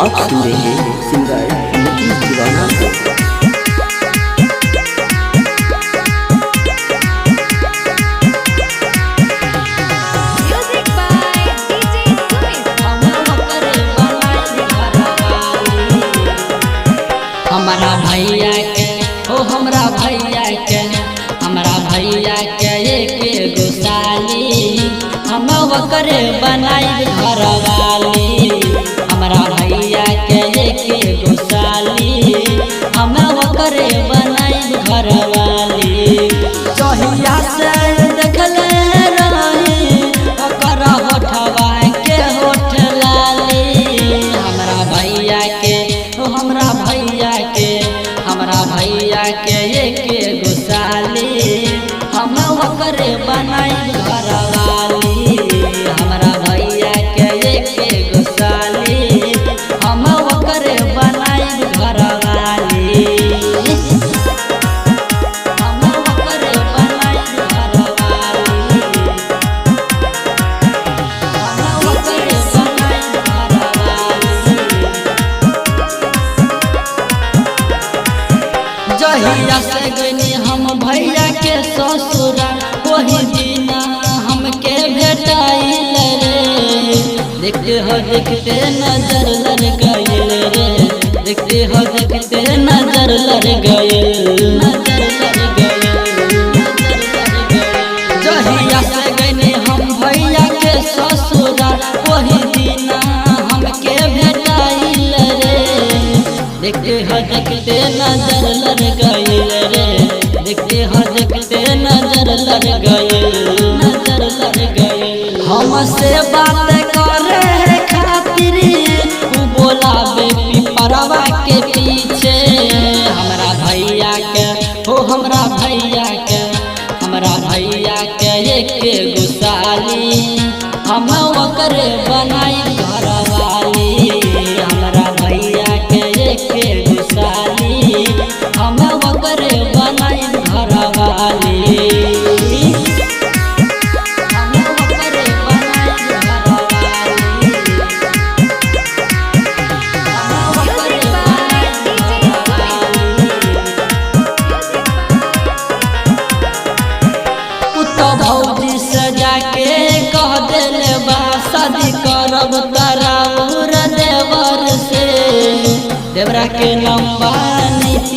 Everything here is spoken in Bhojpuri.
आप सुन रहे हैं सिंगर मुकेश दीवाना को। Music by DJ Sumit. हमारा भैया के ओ हमरा भैया के हमरा भैया के एक गो साली हम ओकरे बनाई घरवाली। हमरा भैया के एक गो साली हम ओकरे बनाई घरवाली। चहिया से देखले रही ओकर होठवा के होठ लाली। हमरा भैया के ओ हमरा भैया के हमरा भैया के एक गो साली हम ओकरे बनाई घरवाली। हमरा भैया के एक गो साली हम ओकरे बनाई घरवाली। हम ओकरे बनाई घरवाली। हम ओकरे बनाई घरवाली। जहिया से गनी हम भैया के ससुरा वही दिना हमके भेटाइल रे। देखते हो देखते नजर लड़ गइल रे, देखते हो देखते नजर लड़ गइल, नजर लड़ गइल, नजर लड़ गइल। जहिया से गनी हम भैया के ससुरा वही दिना हमके भेटाइल रे। देखते हो देखते नजर लड़ गइल रे, देखते हो देखते नजर लड़ गइल, नजर लड़ गइल। हमसे बात करे खातिर उ बोलावे पिपरवा के पीछे। हमरा भैया के हो हमरा भैया के हमरा भैया के एक गो साली हम ओकरे बनाई घरवाली। हमरा भैया के एक गो साली हम ओकरे बनाई घरवाली। हम ओकरे बनाई घरवाली। हम ओकरे Music by बनाई DJ Sumit. उ तो भौजी से जाके कह देले बा शादी करब तराउर देवर से। देवरा के लंबा नीति